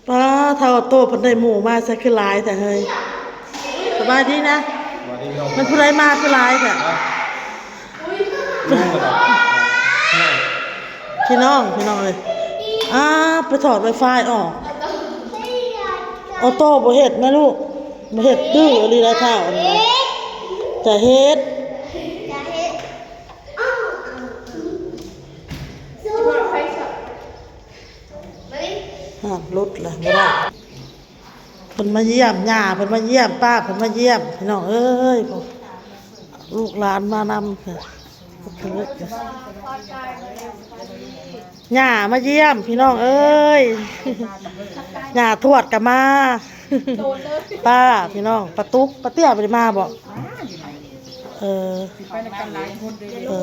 ປ້າ ທ້າວໂຕເພິ່ນໄດ້ໝູ່ມາ ໃສຄືຫຼາຍແທ້ເຮີ້ຍ. ສະບາຍດີນະ. ສະບາຍດີພີ່ນ້ອງ. ມັນຜູ້ໃດມາຄືຫຼາຍແທ້? ພີ່ນ້ອງ ພີ່ນ້ອງເອີຍ. ອ້າ ໄປຖອດໄວຟາຍອອກ. ອອໂຕ້ບໍ່ເຮັດແມ່ລູກ ບໍ່ເຮັດ ດື້ອີ່ຫຼີໄດ໋ທ້າວອັນນີ້. ຈະເຮັດ ຈະເຮັດ. ອ້າ ຫຼຸດລະ ບໍ່ໄດ້. ເພິ່ນມາຢ້ຽມ ຍ່າເພິ່ນມາຢ້ຽມ ປ້າເພິ່ນມາຢ້ຽມ ພີ່ນ້ອງເອີຍ. ລູກຫຼານມານຳ ຍ່າມາຢ້ຽມ ພີ່ນ້ອງເອີຍ. ຍ່າທວດກໍມາ ປ້າ ພີ່ນ້ອງ. ປ້າຕຸກ ປ້າເຕ້ຍບໍ່ໄດ້ມາບໍ່? ເອີ ຊິໄປນຳກັນຫຼາຍຄົນເດ້. ເອີ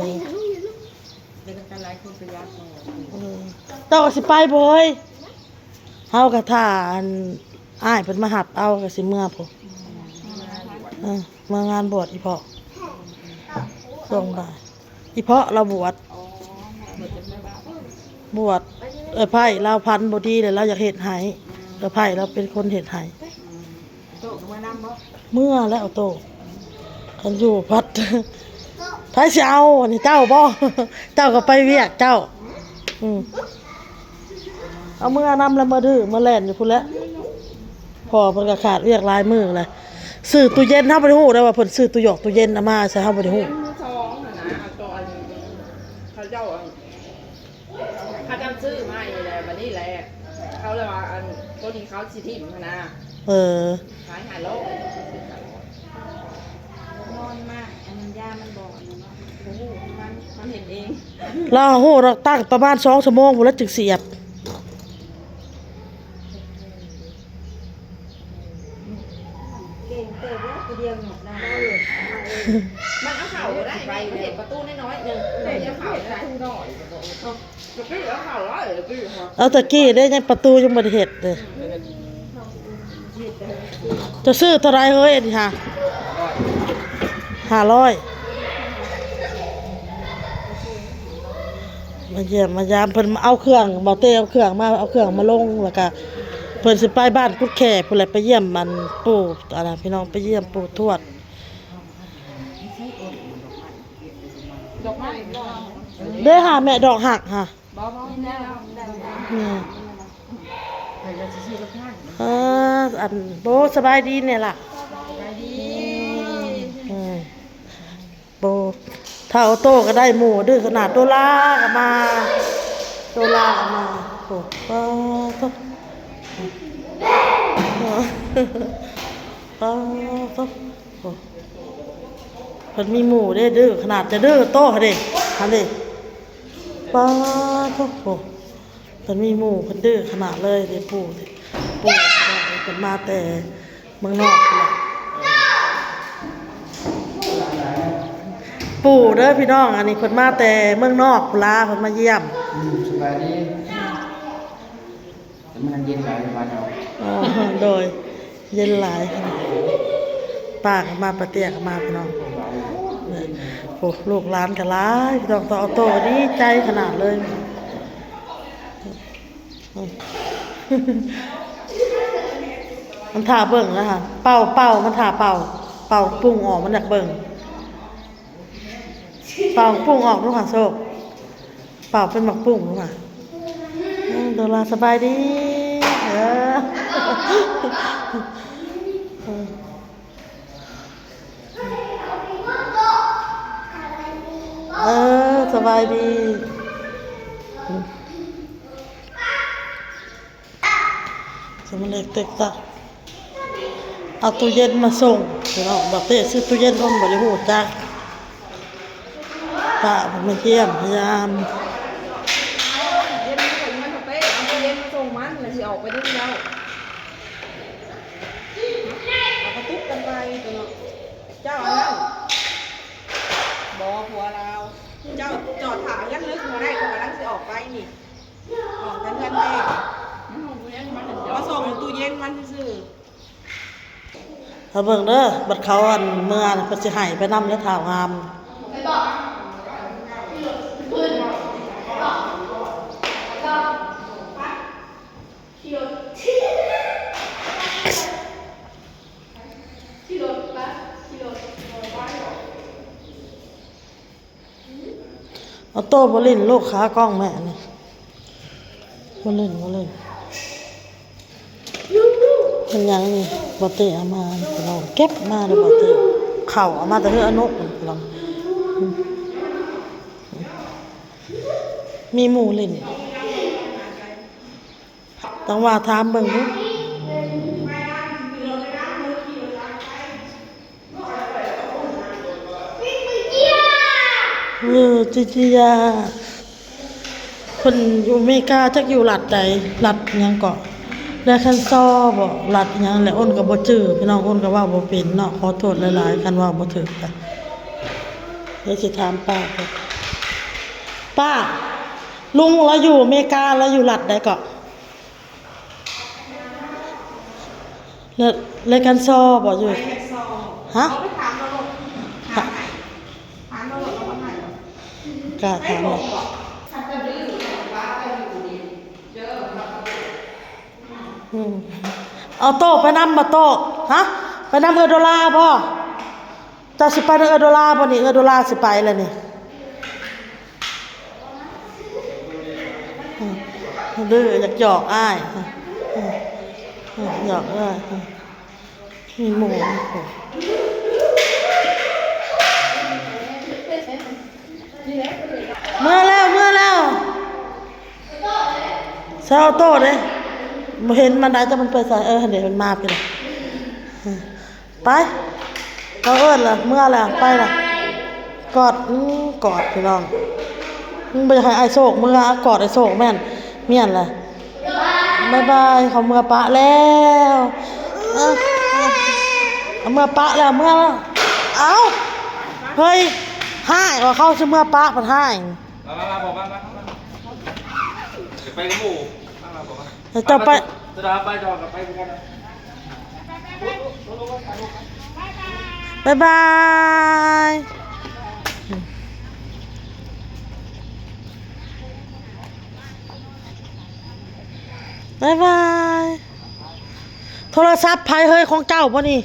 ໄປນຳກັນຫຼາຍຄົນກໍຢາກ ເອີ ເຈົ້າກໍຊິໄປບໍ່ເຮີ້ຍ? ເຮົາກໍຖ້າ ອັນ ອ້າຍເພິ່ນມາຮັບເອົາກໍຊິເມືອພຸ້ນ. ເອີ ເມືອງານບວດອີ່ເພາະ ຊ່ວງບ່າຍ ອີ່ເພາະລາວບວດ ບວດ ເອື້ອຍໄພ້ລາວຝັນບໍ່ດີແລ້ວ ລາວຢາກເຮັດໃຫ້ ເອື້ອຍໄພ້ລາວເປັນຄົນເຮັດໃຫ້. ໂຕກໍເມືອນຳບໍ່? ເມືອແລ້ວໂຕ ຄັນຢູ່ພັດ ໃຜຊິເອົາ ອັນນີ້ເຈົ້າບໍ່? ເຈົ້າກໍໄປວຽກເຈົ້າ. ອືມ ເອົາເມືອນຳແລ້ວ ມາດື້ມາແລ່ນຢູ່ພຸ້ນແຫຼະ. ພໍ່ເພິ່ນກໍຂາດວຽກຫຼາຍມື້ແຫຼະ. ຊື້ຕູ້ເຢັນ ເຮົາບໍ່ໄດ້ຮູ້ເດ້ວ່າເພິ່ນຊື້ຕູ້ຢອກຕູ້ເຢັນເອົາມາໃສ່ ເຮົາບໍ່ໄດ້ຮູ້. ຕູ້ເຢັນມືສອງຫັ້ນນະ ເອົາໂຕອັນ ເຂົາເຈົ້າອັນ ເຂົາເຈົ້າຊື້ມານີ້ແຫຼະ ບັດນີ້ແຫຼະ ເຂົາເລີຍວ່າ ອັນ ໂຕນີ້ເຂົາຊິຖິ້ມຫັ້ນນະ. ເອີ ຂາຍຫ້າຮ້ອຍ ນອນມາ ອັນນັ້ນຢາມັນບໍ່ ອັນນັ້ນເນາະ ບໍ່ຮູ້ ມັນ ມັນເຫັນເອງ. ລາວຮູ້ດອກ ຕັ້ງປະມານສອງຊົ່ວໂມງພຸ້ນລະຈຶ່ງສຽບ. ເກັ່ງເຕີບແລ້ວ ຜູ້ດຽວຫຍັບໄດ້. ມັນເອົາເຂົ້າບໍ່ໄດ້ ມັນເຫັນປະຕູນ້ອຍໆໜຶ່ງ ມັນເອົາເຂົ້າບໍ່ໄດ້. ເອົາແຕ່ກີ້ເດ້ ຍັງປະຕູຍັງບໍ່ໄດ້ເຮັດເດ້. ເຈົ້າຊື້ເທົ່າໃດເຮີ້ຍ ອັນນີ້ຫາ? ຫ້າຮ້ອຍ. ມາຢ້ຽມມາຢາມ ເພິ່ນເອົາເຄື່ອງ ບ່າວເຕ້ເອົາເຄື່ອງມາ ເອົາເຄື່ອງມາລົງ ແລ້ວກະເພິ່ນຊິໄປບ້ານກຸດແຂ້ພຸ້ນແຫຼະ ໄປຢ້ຽມອັນປູ່ ອັນນັ້ນ ພີ່ນ້ອງ ໄປຢ້ຽມປູ່ທວດ. ເດ້ຫາແມ່ດອກຮັກຫາ. ບໍ່ ບໍ່ ແມ່ ເອີ ອັນ ໂບ ສະບາຍດີແດ່ລະ. ສະບາຍດີ. ອືມ ໂບ ທ້າວໂຕກໍໄດ້ໝູ່ ດື້ຂະໜາດ. ໂຕລາກໍມາ ໂຕລາກໍມາ. ໂອ້ ປາໂທ້ ປາໂທ້. ໂອ້ ເພິ່ນມີໝູ່ເດ້ ດື້ຂະໜາດ ຈະດື້ໂຕຫັ້ນເດ້ ຫັ້ນເດ້. ປາໂທ້ ໂອ້ ເພິ່ນມີໝູ່ ເພິ່ນດື້ຂະໜາດເລີຍເດ້. ປູ່ ປູ່ເພິ່ນມາແຕ່ເມືອງນອກພຸ້ນລະ ປູ່ເດີພີ່ນ້ອງ. ອັນນີ້ເພິ່ນມາແຕ່ເມືອງນອກພຸ້ນລະ ເພິ່ນມາຢ້ຽມ. ອືມ ສະບາຍດີ. ແຕ່ມັນຍັງເຢັນຫຼາຍຢູ່ບ້ານເຮົາ. ອໍ ໂດຍ ເຢັນຫຼາຍ. ປ້າກໍມາ ປ້າເຕ້ຍກໍມາ ພີ່ນ້ອງ. ໂອ້ ລູກຫຼານກໍຫຼາຍ ພີ່ນ້ອງ. ຕາອອໂຕ້ດີໃຈຂະໜາດເລີຍ. ມັນຖ້າເບິ່ງນະ ເປົ່າ ເປົ່າ ມັນຖ້າເປົ່າ ເປົ່າປຸ້ງອອກ ມັນຢາກເບິ່ງ. ເປົ່າປຸ້ງອອກດູຫາໂຊກ ເປົ່າເປັນໝາກປຸ້ງດູຫາ. ອືມ ໂດລາ ສະບາຍດີ. ເອີ ເອີ ສະບາຍດີ. ສະມາເລັກເຕັກຕະ ເອົາຕູ້ເຢັນມາສົ່ງ ພີ່ນ້ອງ. ບາເຕ້ຊື້ຕູ້ເຢັນ ບໍ່ໄດ້ຮູ້ຈັກ. ປ້າເພິ່ນມາຢ້ຽມມາຢາມ. ເຢັນມາສົ່ງມັນ ເອົາຕູ້ເຢັນມາສົ່ງມັນ ແລ້ວຊິອອກໄປເດີເຈົ້າ. ເອົາກະຕຸກກັນໄປຕົວະເນາະ. ເຈົ້າອັນນັ້ນ ບໍ່ ຜົວລາວ. ເຈົ້າຈອດຖ້າເຮືອນເລີຍ ບໍ່ໄດ້ ເຂົາກຳລັງຊິອອກໄປນີ້. ອອກແຕ່ເຮືອນແມ່ ມາສົ່ງຕູ້ເຢັນມັນຊື່ໆ. ຖ້າເບິ່ງເດີ ບັດເຂົາອັນເມືອ ເພິ່ນຊິໃຫ້ໄປນຳແລ້ວ ທ້າວງາມ. ໄປບອກ ຂຶ້ນ ໄປບອກ ໄປບອກ. ໂຕບໍ່ຫຼິ້ນລູກ ຄາກ້ອງແມ່ນີ້ ບໍ່ຫຼິ້ນ ບໍ່ຫຼິ້ນ. ເປັນຫຍັງນີ້? ບໍ່ເຕະເອົາມາ ເກັບມາແລ້ວ ບໍ່ເຕະ ເຂົ້າເອົາມາແຕ່ເຮືອນອະນຸ ມີໝູ່ຫຼິ້ນ. ຕ້ອງວ່າຖາມເບິ່ງດູ. ເອີ ຈີຈີຢາ ເພິ່ນຢູ່ເມກາ ຈັກຢູ່ລັດໃດ ລັດຫຍັງເກາະ ແລຄັນຊໍບໍ ລັດຫຍັງແຫຼະ ອ້ນກໍບໍ່ຈື່ ພີ່ນ້ອງ ອ້ນກໍເວົ້າບໍ່ເປັນເນາະ ຂໍໂທດຫຼາຍໆ ຄັນເວົ້າບໍ່ຖືກກະ ດຽວຊິຖາມປ້າກ່ອນ. ປ້າ ລຸງລາວຢູ່ເມກາ ລາວຢູ່ລັດໃດເກາະ? ແລະ ແລຄັນຊໍບໍ ຢູ່ ຮະ? ກະຖາມ ອືມ ເອົາໂຕໄປນຳບໍ່ໂຕ? ຮະ? ໄປນຳເອື້ອຍໂດລາບໍ່? ເຈົ້າຊິໄປນຳເອື້ອຍໂດລາບໍ່ນີ້? ເອື້ອຍໂດລາຊິໄປແລ້ວນີ້. ອືມ ດື້ ຢາກຫຍອກອ້າຍ ອືມ ອືມ ຫຍອກອ້າຍ ອືມ ມີໝູ່ ເມືອແລ້ວ ເມືອແລ້ວ ໃສ່ໂຕເດ້ ບໍ່ເຫັນມັນໄດ໋ ຈັກມັນໄປໃສ ເອີ ຫັ້ນເດ້ ມັນມາພີ້ລະ ອືມ. ໄປ ເຂົາເອີ້ນລະ ເມືອລະ ໄປລະ ກອດ ອືມ ກອດ ພີ່ນ້ອງ ອືມ ບໍ່ຢາກໃຫ້ອ້າຍໂຊກເມືອ ກອດອ້າຍໂຊກ ແມ່ນ ແມ່ນລະ ບາຍບາຍ ເຂົາເມືອປະແລ້ວ ເອີ ເອົາເມືອປະແລ້ວ ເມືອແລ້ວ ເອົ້າ ເຮີ້ຍ ຮ້າຍວ່າ ເຂົາຊິເມືອປະ ພັດຮ້າຍ ມາ ມາ ມາ ບອກມາ ມາ ມາ ໄປກັບໝູ່ ມາ ມາ ບອກມາ ໃຫ້ເຈົ້າໄປ ໄປ ໄປ ໄປ ໄປ ໄປ ບາຍບາຍ ບາຍບາຍ ໂທລະສັບໃຜເຮີ້ຍ ຂອງເຈົ້າບໍ່ນີ້?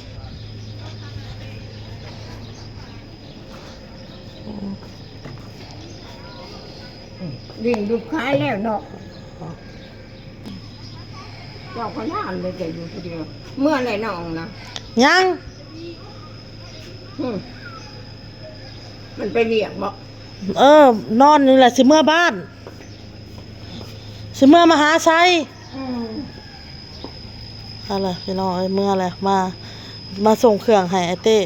ຫຼິ້ນດູດຂາຍແລ້ວເນາະ ເຈົ້າຂະໜາດເລີຍ ແຕ່ຢູ່ຜູ້ດຽວ ເມືອແລ້ວນ້ອງນະ ຍັງ ຫື ມັນໄປວຽກບໍ? ເອີ ນອນນີ້ແຫຼະ ຊິເມືອບ້ານ ຊິເມືອມະຫາໄຊ ອືມ. ເອົາລະ ພີ່ນ້ອງເອີຍ ເມືອແລ້ວ ມາ ມາສົ່ງເຄື່ອງໃຫ້ອ້າຍເຕ້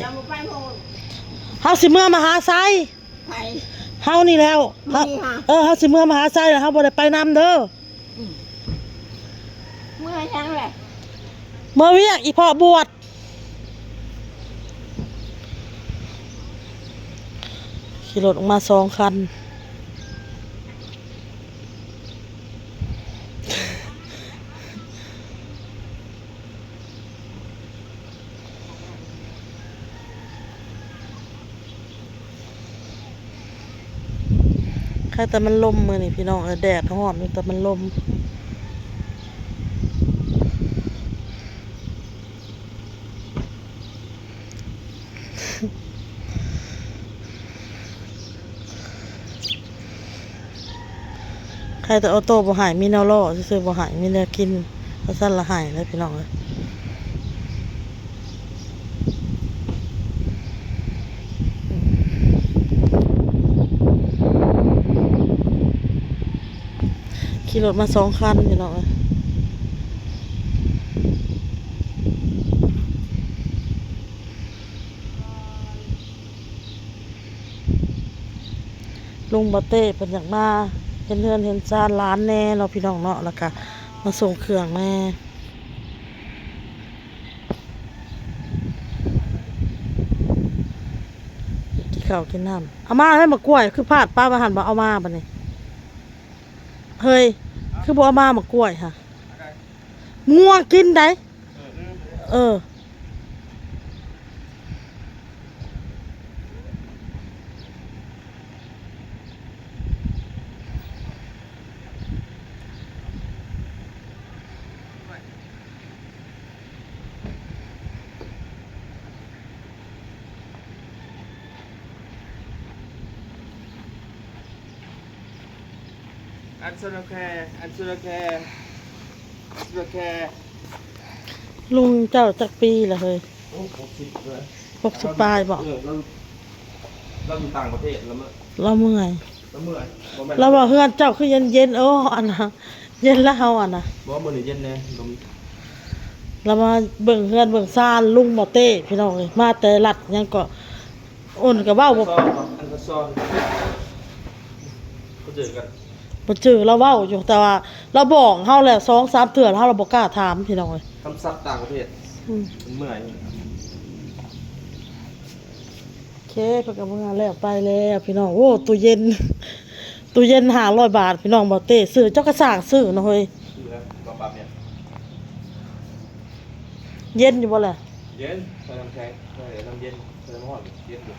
ເຮົາຊິເມືອມະຫາໄຊ ໃຜ? ເຮົານີ້ແລ້ວ ມື້ນີ້ຫະ? ເອີ ເຮົາຊິເມືອມະຫາໄຊ ເຮົາບໍ່ໄດ້ໄປນຳເດີ ອືມ ເມືອຫຍັງແຫຼະ? ເມືອວຽກ ອີ່ພໍ່ບວດ ຂີ່ລົດອອກມາສອງຄັນ ໃຄແຕ່ມັນລົມມື້ນີ້ພີ່ນ້ອງເອີຍ ແດດຮ້ອນຢູ່ ແຕ່ມັນລົມ. ໃຄແຕ່ອໍໂຕ້ບໍ່ໃຫ້ ມີແນວລໍ້ຊື່ໆ ບໍ່ໃຫ້ມີແນວກິນ ວ່າຊັ້ນລະໃຫ້ແລ້ວພີ່ນ້ອງເອີຍ. ຂີ່ລົດມາສອງຄັນພີ່ນ້ອງເອີຍ. ລຸງບາເຕ້ເພິ່ນຢາກມາເຫັນເຮືອນເຫັນຊານຫຼານແດ່ເນາະ ພີ່ນ້ອງເນາະ ແລ້ວກະມາສົ່ງເຄື່ອງແດ່ ກິນເຂົ້າກິນນ້ຳ. ເອົາມາເຮີ້ຍ ໝາກກ້ວຍ ຄືພາດປະໄວ້ຫັ້ນ ບໍ່ເອົາມາບັດນີ້ ເຮີ້ຍ ຄືບໍ່ເອົາມາໝາກກ້ວຍຫະ? ງົວກິນໄດ໋ ເອີ. อันสุรแค อันสุรแค อันสุรแค ลุงเจ้าจักปีละเฮ้ย โอ้หกสิบเลย หกสิบปลายบ่ เออแล้วเราอยู่ต่างประเทศแล้วเมื่อ เราเมื่อย แล้วเมื่อยบ่แม่น เราว่าเฮือนเจ้าคือเย็นๆ โอ้อันนะเย็นแล้วเฮาอันนะ บ่มื้อนี้เย็นแน่ลม เรามาเบิ่งเฮือนเบิ่งซานลุงบ่เต้พี่น้องเอ้ยมาแต่รัฐหยังก็อ่นก็เว้าบ่ ซ้อนอันก็ซ้อนก็เจอกัน บ่จื้อเราเว้าอยู่แต่ว่าเราบอกเฮาแล้วสองสามเทื่อแล้วเฮาเราบ่กล้าถามพี่น้องเอ้ย คำศัพท์ต่างประเทศ อืม มันเมื่อย โอเคเพิ่นก็เมือแล้วไปแล้วพี่น้องโอ้ตู้เย็นตู้เย็นห้าร้อยบาทพี่น้องบ่เต้ซื้อเจ้าก็สร้างซื้อเนาะเฮ้ย คือแล้วก็ปรับเนี่ย เย็นอยู่บ่แหละ เย็นใส่น้ำแข็งใส่น้ำเย็นใส่น้ำร้อนเย็นอยู่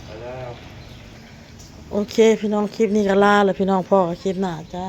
ไปแล้ว โอเค พี่น้องคลิปนี้ก็ลาแล้วพี่น้องพ้อกันคลิปหน้าจ้า